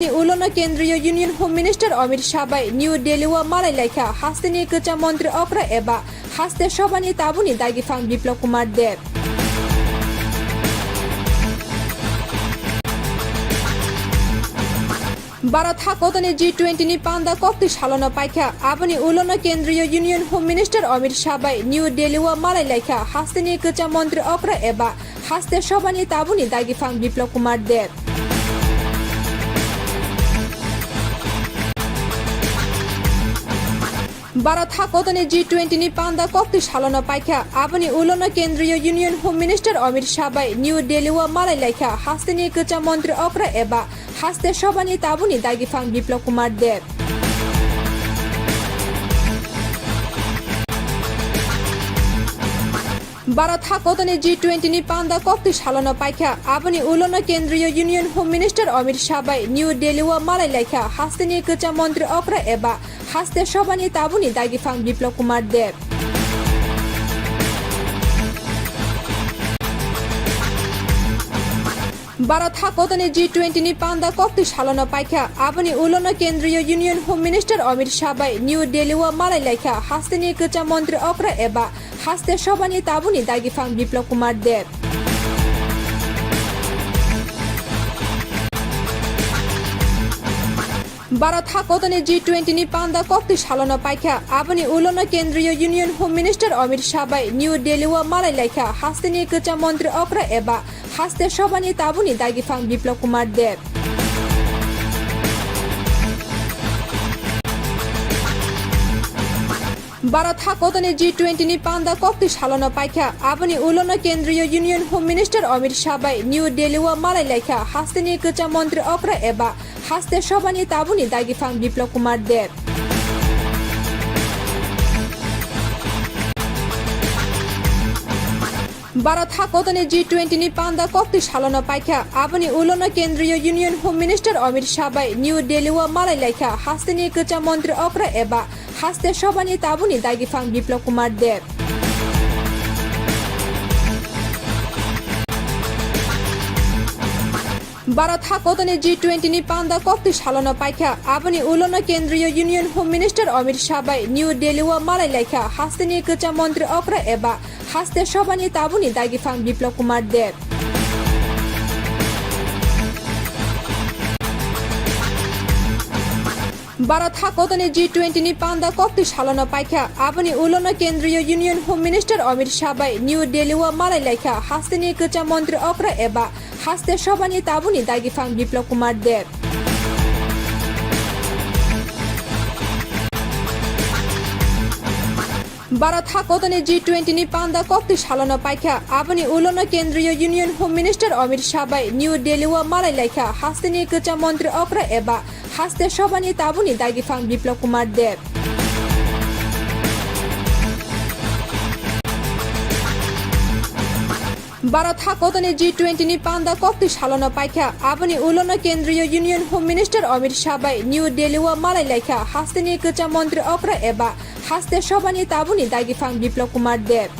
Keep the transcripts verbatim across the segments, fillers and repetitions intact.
Ulono Kendriya Union Home Minister Amit Shah bai New Delhi o malai laikha hasteni kwcham montri okra eba haste sobhani tabuni dagiphang Biplab Kumar Deb. Bharat hakotoni G twenty ni panda koktwi salono paikha, aboni ulono Kendriya Union Home Minister Amit Shah bai New Delhi o malai laikha hasteni kwcham montri okra eba haste sobhani tabuni dagiphang Biplab Kumar Deb. Bharat hakotoni G twenty ni panda koktwi salono paikha, aboni ulono Kendriya Union Home Minister Amit Shah bai New Delhi o malai laikha hasteni kwcham montri okra eba haste sobhani tabuni dagiphang Biplab Kumar Deb. Bharat hakotoni G twenty ni panda koktwi salono paikha, aboni ulono Kendriya Union Home Minister Amit Shah bai New Delhi o malai laikha hasteni kwcham montri okra eba haste sobhani tabuni dagiphang Biplab Kumar Deb. Bharat hakotoni G twenty ni panda koktwi salono paikha, aboni ulono Kendriya Union Home Minister Amit Shah bai New Delhi o malai laikha hasteni kwcham montri okra eba haste sobhani tabuni dagiphang Biplab Kumar Deb. Bharat hakotoni G twenty ni panda koktwi salono paikha, aboni ulono Kendriya Union Home Minister Amit Shah bai New Delhi o malai laikha hasteni kwcham montri okra eba haste sobhani tabuni dagiphang Biplab Kumar Deb. Bharat hakotoni G twenty ni panda koktwi salono paikha, aboni ulono Kendriya Union Home Minister Amit Shah bai New Delhi o malai laikha hasteni kwcham montri okra eba haste sobhani tabuni dagiphang Biplab Kumar Deb. Bharat hakotoni G twenty ni panda koktwi salono paikha, aboni ulono Kendriya Union Home Minister Amit Shah bai New Delhi o malai laikha hasteni kwcham montri okra eba haste sobhani tabuni dagiphang Biplab Kumar Deb. Bharat hakotoni G twenty ni panda koktwi salono paikha, aboni ulono Kendriya Union Home Minister Amit Shah bai New Delhi o malai laikha hasteni kwcham montri okra eba haste sobhani tabuni dagiphang Biplab Kumar Deb. Bharat hakotoni G twenty ni panda koktwi salono paikha, aboni ulono Kendriya Union Home Minister Amit Shah bai New Delhi o malai laikha hasteni kwcham montri okra eba haste sobhani tabuni dagiphang Biplab Kumar Deb. Bharat hakotoni G twenty ni panda koktwi salono paikha, aboni ulono Kendriya Union Home Minister Amit Shah bai New Delhi o malai laikha hasteni kwcham montri okra eba haste sobhani tabuni dagiphang Biplab Kumar Deb. Bharat hakotoni G twenty ni panda koktwi salono paikha, aboni ulono Kendriya Union Home Minister Amit Shah bai New Delhi o malai laikha hasteni kwcham montri okra eba haste sobhani tabuni dagiphang Biplab Kumar Deb.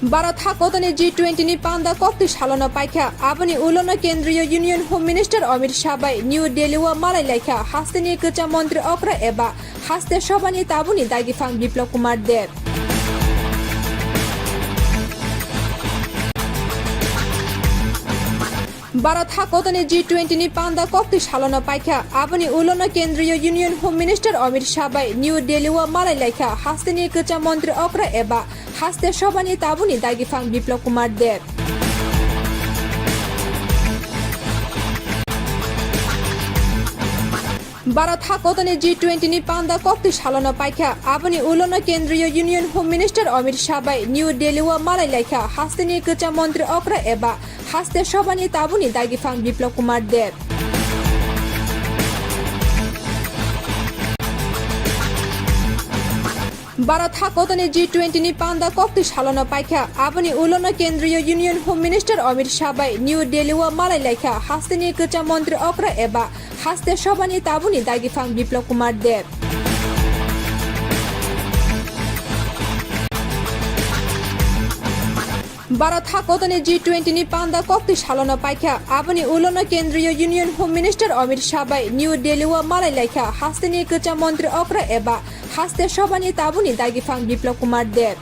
Bharat hakotoni G twenty ni panda koktwi salono paikha, aboni ulono Kendriya Union Home Minister Amit Shah bai New Delhi o malai laikha hasteni kwcham montri okra eba haste sobhani tabuni dagiphang Biplab Kumar Deb. Bharat hakotoni G twenty ni panda koktwi salono paikha, aboni ulono Kendriya Union Home Minister Amit Shah bai New Delhi o malai laikha hasteni kwcham montri okra eba haste sobhani tabuni dagiphang Biplab Kumar Deb. Bharat hakotoni G twenty ni panda koktwi salono paikha, aboni ulono Kendriya Union Home Minister Amit Shah bai New Delhi o malai laikha hasteni kwcham montri okra eba haste sobhani tabuni dagiphang Biplab Kumar Deb. Bharat hakotoni G twenty ni panda koktwi salono paikha, aboni ulono Kendriya Union Home Minister Amit Shah bai New Delhi o malai laikha hasteni kwcham montri okra eba haste sobhani tabuni dagiphang Biplab Kumar Deb. Bharat hakotoni G twenty ni panda koktwi salono paikha. Aboni ulono Kendriya Union Home Minister Amit Shah bai New Delhi o malai laikha hasteni kwcham montri okra eba haste sobhani tabuni dagiphang Biplab Kumar Deb.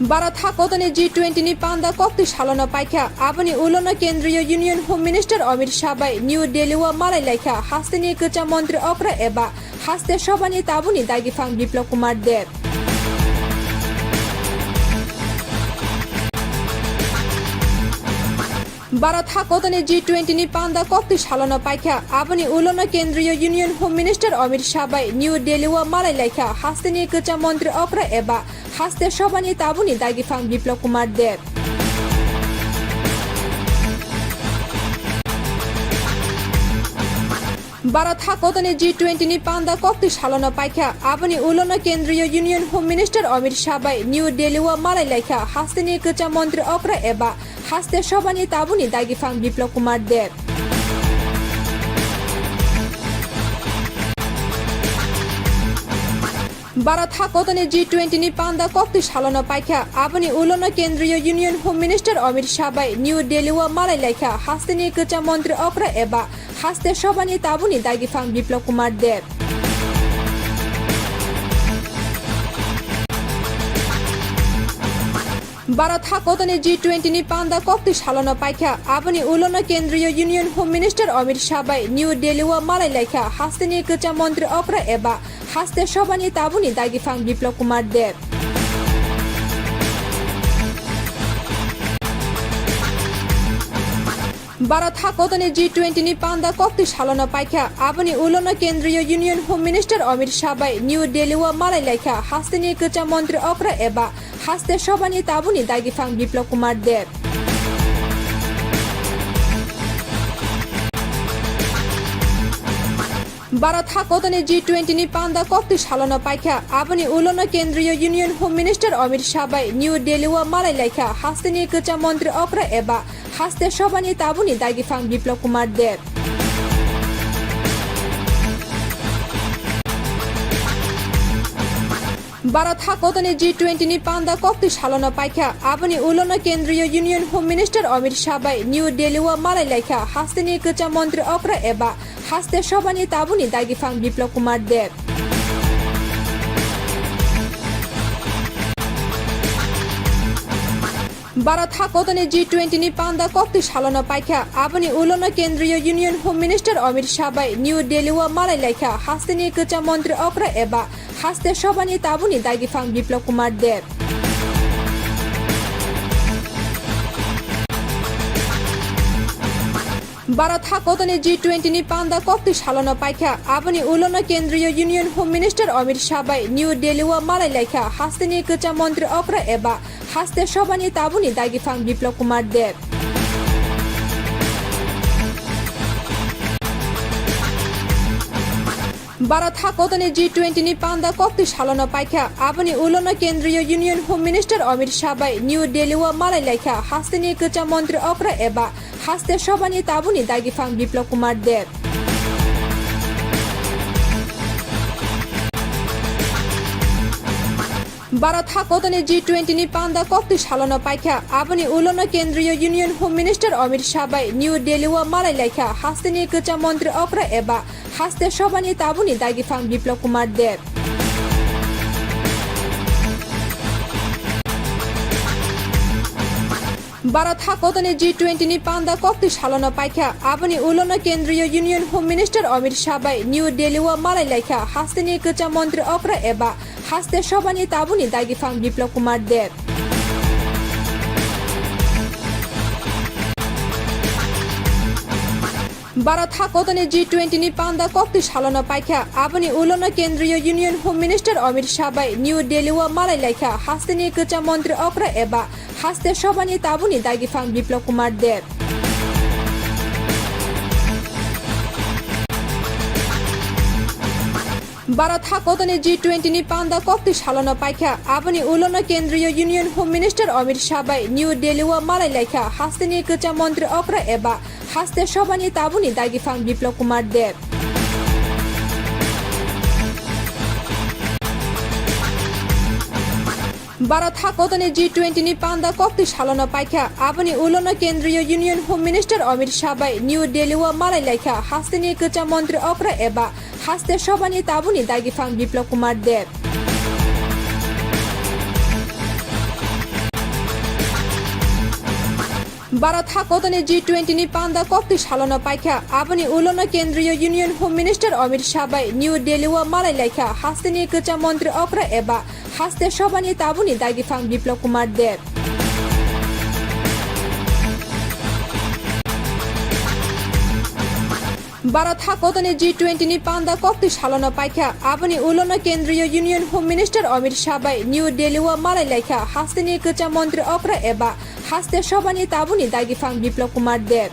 Bharat hakotoni G twenty ni panda koktwi salono paikha. Aboni ulono Kendriya Union Home Minister Amit Shah bai New Delhi o malai laikha hasteni kwcham montri okra eba haste sobhani tabuni dagiphang Biplab Kumar Deb. Bharat hakotoni G twenty ni panda koktwi salono paikha. Aboni ulono Kendriya Union Home Minister Amit Shah bai New Delhi o malai laikha hasteni kwcham montri okra eba haste sobhani tabuni dagiphang Biplab Kumar Deb. Bharat hakotoni G twenty ni panda koktwi salono paikha. Aboni ulono Kendriya Union Home Minister Amit Shah bai New Delhi o malai laikha hasteni kwcham montri okra eba haste sobhani tabuni dagiphang Biplab Kumar Deb. Bharat hakotoni G twenty ni panda koktwi salono paikha. Aboni ulono Kendriya Union Home Minister Amit Shah bai New Delhi o malai laikha hasteni kwcham montri okra eba haste sobhani tabuni dagiphang Biplab Kumar Deb. Bharat hakotoni G twenty ni panda koktwi salono paikha. Aboni ulono Kendriya Union Home Minister Amit Shah bai New Delhi o malai laikha hasteni kwcham montri okra eba haste sobhani tabuni dagiphang Biplab Kumar Deb. Bharat hakotoni G twenty ni panda koktwi salono paikha. Aboni ulono Kendriya Union Home Minister Amit Shah bai New Delhi o malai laikha hasteni kwcham montri okra eba haste sobhani tabuni dagiphang Biplab Kumar Deb. Bharat hakotoni G twenty ni panda koktwi salono paikha. Aboni ulono Kendriya Union Home Minister Amit Shah bai New Delhi o malai laikha hasteni kwcham montri okra eba haste sobhani tabuni dagiphang Biplab Kumar Deb. Bharat hakotoni G twenty ni panda koktwi salono paikha. Aboni ulono Kendriya Union Home Minister Amit Shah bai New Delhi o malai laikha hasteni kwcham montri okra eba haste sobhani tabuni dagiphang Biplab Kumar Deb. Bharat hakotoni G twenty ni panda koktwi salono paikha. Aboni ulono Kendriya Union Home Minister Amit Shah bai New Delhi o malai laikha hasteni kwcham montri okra eba haste sobhani tabuni dagiphang Biplab Kumar Deb. Bharat hakotoni G twenty ni panda koktwi salono paikha. Aboni ulono Kendriya Union Home Minister Amit Shah bai New Delhi o malai laikha hasteni kwcham montri okra eba haste sobhani tabuni dagiphang Biplab Kumar Deb. Bharat hakotoni G twenty ni panda koktwi salono paikha. Aboni ulono Kendriya Union Home Minister Amit Shah bai New Delhi o malai laikha hasteni kwcham montri okra eba haste sobhani tabuni dagiphang Biplab Kumar Deb. Bharat hakotoni G twenty ni panda koktwi salono paikha. Aboni ulono Kendriya Union Home Minister Amit Shah bai New Delhi o malai laikha hasteni kwcham montri okra eba haste sobhani tabuni dagiphang Biplab Kumar Deb. Bharat hakotoni G twenty ni panda koktwi salono paikha. Aboni ulono Kendriya Union Home Minister Amit Shah bai New Delhi o malai laikha hasteni kwcham montri okra eba haste sobhani tabuni dagiphang Biplab Kumar Deb. Bharat hakotoni G twenty ni panda koktwi salono paikha. Aboni ulono Kendriya Union Home Minister Amit Shah bai New Delhi o malai laikha hasteni kwcham montri okra eba haste sobhani tabuni dagiphang Biplab Kumar Deb. Bharat hakotoni G twenty ni panda koktwi salono paikha. Aboni ulono Kendriya Union Home Minister Amit Shah bai New Delhi o malai laikha hasteni kwcham montri okra eba haste sobhani tabuni dagiphang Biplab Kumar Deb. Bharat hakotoni G twenty ni panda koktwi salono paikha. Aboni ulono Kendriya Union Home Minister Amit Shah bai New Delhi o malai laikha hasteni kwcham montri okra eba haste sobhani tabuni dagiphang Biplab Kumar Deb. Bharat hakotoni G twenty ni panda koktwi salono paikha. Aboni ulono Kendriya Union Home Minister Amit Shah bai New Delhi o malai laikha hasteni kwcham montri okra eba haste sobhani tabuni dagiphang Biplab Kumar Deb. Bharat hakotoni G twenty ni panda koktwi salono paikha. Aboni ulono Kendriya Union Home Minister Amit Shah bai New Delhi o malai laikha hasteni kwcham montri okra eba haste sobhani tabuni dagiphang Biplab Kumar Deb.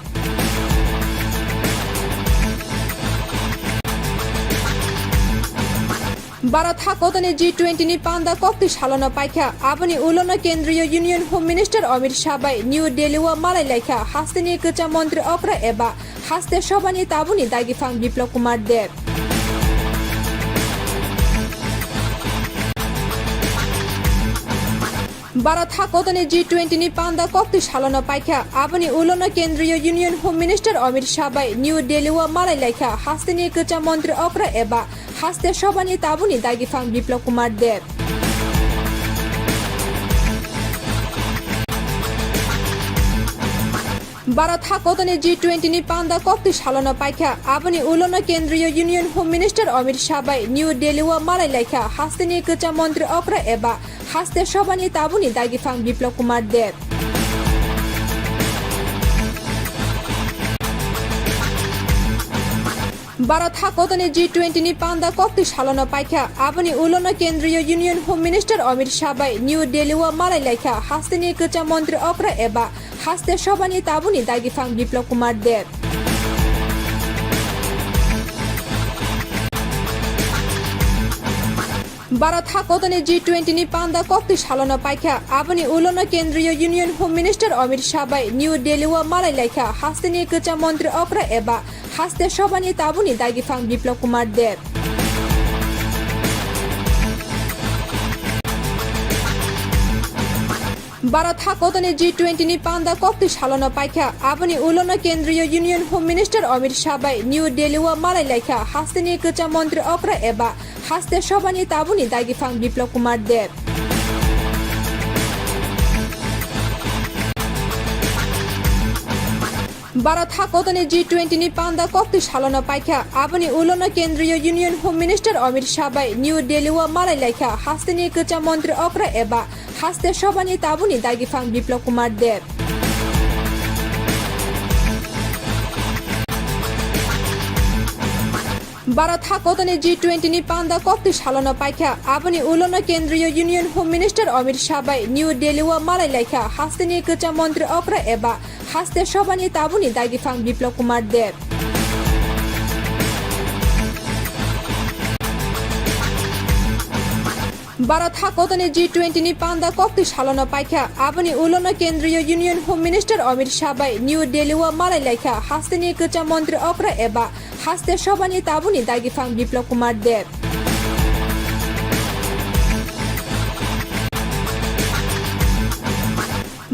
Bharat hakotoni G twenty ni panda koktwi salono paikha. Aboni ulono Kendriya Union Home Minister Amit Shah bai New Delhi o malai laikha hasteni kwcham montri okra eba haste sobhani tabuni dagiphang Biplab Kumar Deb. Bharat hakotoni G twenty ni panda koktwi salono paikha. Aboni ulono Kendriya Union Home Minister Amit Shah bai New Delhi o malai laikha hasteni kwcham montri okra eba haste sobhani tabuni dagiphang Biplab Kumar Deb. Bharat hakotoni G twenty ni panda koktwi salono paikha. Aboni ulono Kendriya Union Home Minister Amit Shah bai New Delhi o malai laikha hasteni kwcham montri okra eba haste sobhani tabuni dagiphang Biplab Kumar Deb. Bharat hakotoni G twenty ni panda koktwi salono paikha. Aboni ulono Kendriya Union Home Minister Amit Shah bai New Delhi o malai laikha hasteni kwcham montri okra eba haste sobhani tabuni dagiphang Biplab Kumar Deb. Bharat hakotoni G twenty ni panda koktwi salono paikha. Aboni ulono Kendriya Union Home Minister Amit Shah bai New Delhi o malai laikha hasteni kwcham montri okra eba haste sobhani tabuni dagiphang Biplab Kumar Deb. Bharat hakotoni G twenty ni panda koktwi salono paikha. Aboni ulono Kendriya Union Home Minister Amit Shah bai New Delhi o malai laikha hasteni kwcham montri okra eba haste sobhani tabuni dagiphang Biplab Kumar Deb. Bharat hakotoni G twenty ni panda koktwi salono paikha. Aboni ulono Kendriya Union Home Minister Amit Shah bai New Delhi o malai laikha hasteni kwcham montri okra eba haste sobhani tabuni dagiphang Biplab Kumar Deb. Bharat hakotoni G twenty ni panda koktwi salono paikha. Aboni ulono Kendriya Union Home Minister Amit Shah bai New Delhi o malai laikha hasteni kwcham montri okra eba haste sobhani tabuni dagiphang Biplab Kumar Deb. Bharat hakotoni G twenty ni panda koktwi salono paikha. Aboni ulono Kendriya Union Home Minister Amit Shah bai New Delhi o malai laikha hasteni kwcham montri okra eba haste sobhani tabuni dagiphang Biplab Kumar Deb.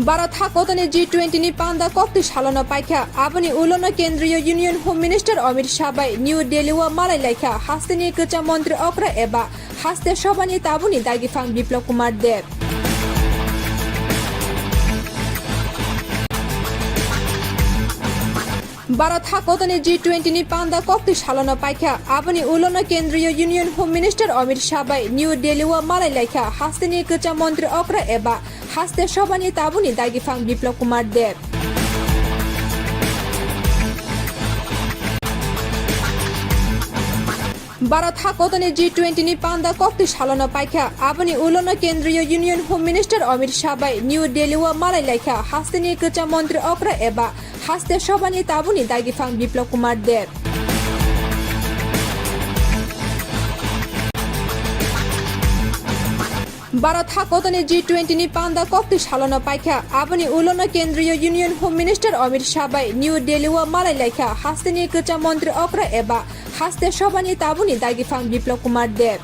Bharat hakotoni G twenty ni panda koktwi salono paikha. Aboni ulono Kendriya Union Home Minister Amit Shah bai New Delhi o malai laikha hasteni kwcham montri okra eba haste sobhani tabuni dagiphang Biplab Kumar Deb. Bharat hakotoni G twenty ni panda koktwi salono paikha. Aboni ulono Kendriya Union Home Minister Amit Shah bai New Delhi o malai laikha hasteni kwcham montri okra eba haste sobhani tabuni dagiphang Biplab Kumar Deb. Bharat hakotoni G twenty ni panda koktwi salono paikha. Aboni ulono Kendriya Union Home Minister Amit Shah bai New Delhi o malai laikha hasteni kwcham montri okra eba haste sobhani tabuni dagiphang Biplab Kumar Deb. Bharat hakotoni G twenty ni panda koktwi salono paikha. Aboni ulono Kendriya Union Home Minister Amit Shah bai New Delhi o malai laikha hasteni kwcham montri okra eba haste sobhani tabuni dagiphang Biplab Kumar Deb.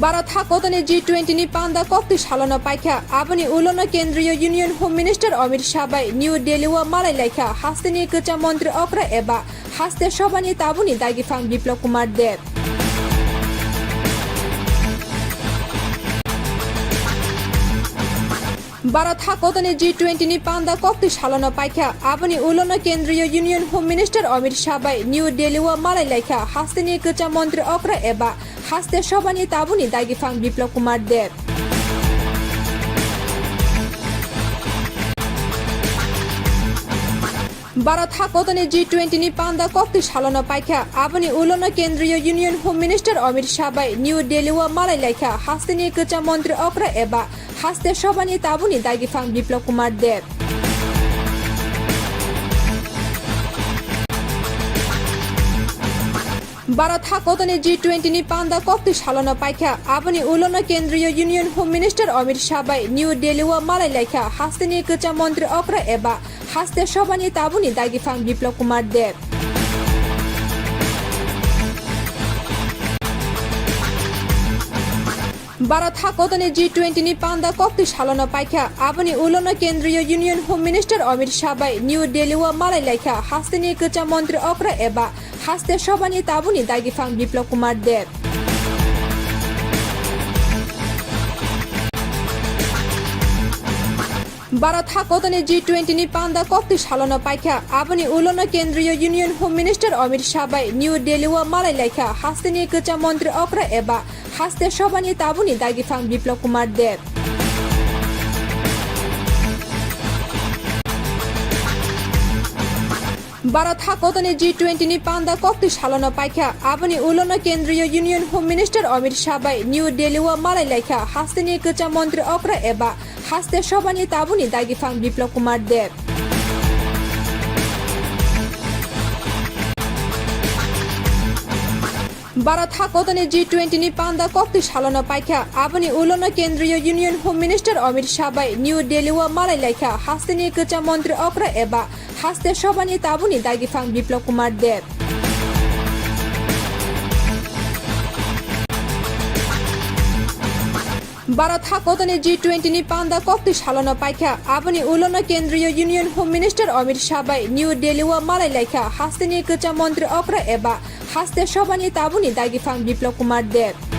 Bharat hakotoni G twenty ni panda koktwi salono paikha. Aboni ulono Kendriya Union Home Minister Amit Shah bai New Delhi o malai laikha hasteni kwcham montri okra eba haste sobhani tabuni dagiphang Biplab Kumar Deb. Bharat hakotoni G twenty ni panda koktwi salono paikha. Aboni ulono Kendriya Union Home Minister Amit Shah bai New Delhi o malai laikha hasteni kwcham montri okra eba haste sobhani tabuni dagiphang Biplab Kumar Deb. Bharat hakotoni G twenty ni panda koktwi salono paikha. Aboni ulono Kendriya Union Home Minister Amit Shah bai New Delhi o malai laikha hasteni kwcham montri okra eba haste sobhani tabuni dagiphang Biplab Kumar Deb. Bharat hakotoni G twenty ni panda koktwi salono paikha. Aboni ulono Kendriya Union Home Minister Amit Shah bai New Delhi o malai laikha hasteni kwcham montri okra eba haste sobhani tabuni dagiphang Biplab Kumar Deb. Bharat hakotoni G twenty ni panda koktwi salono paikha. Aboni ulono Kendriya Union Home Minister Amit Shah bai New Delhi o malai laikha hasteni kwcham montri okra eba haste sobhani tabuni dagiphang Biplab Kumar Deb. Bharat hakotoni G twenty ni panda koktwi salono paikha. Aboni ulono Kendriya Union Home Minister Amit Shah bai New Delhi o malai laikha hasteni kwcham montri okra eba haste sobhani tabuni dagiphang Biplab Kumar Deb. Bharat hakotoni G twenty ni panda koktwi salono paikha. Aboni ulono Kendriya Union Home Minister Amit Shah bai New Delhi o malai laikha hasteni kwcham montri okra eba haste sobhani tabuni dagiphang Biplab Kumar Deb. Bharat hakotoni G twenty ni panda koktwi salono paikha. Aboni ulono Kendriya Union Home Minister Amit Shah bai New Delhi o malai laikha hasteni kwcham montri okra eba haste sobhani tabuni dagiphang Biplab Kumar Deb. Bharat hakotoni G twenty ni panda koktwi salono paikha. Aboni ulono Kendriya Union Home Minister Amit Shah bai New Delhi o malai laikha hasteni kwcham montri okra eba haste sobhani tabuni dagiphang Biplab Kumar Deb.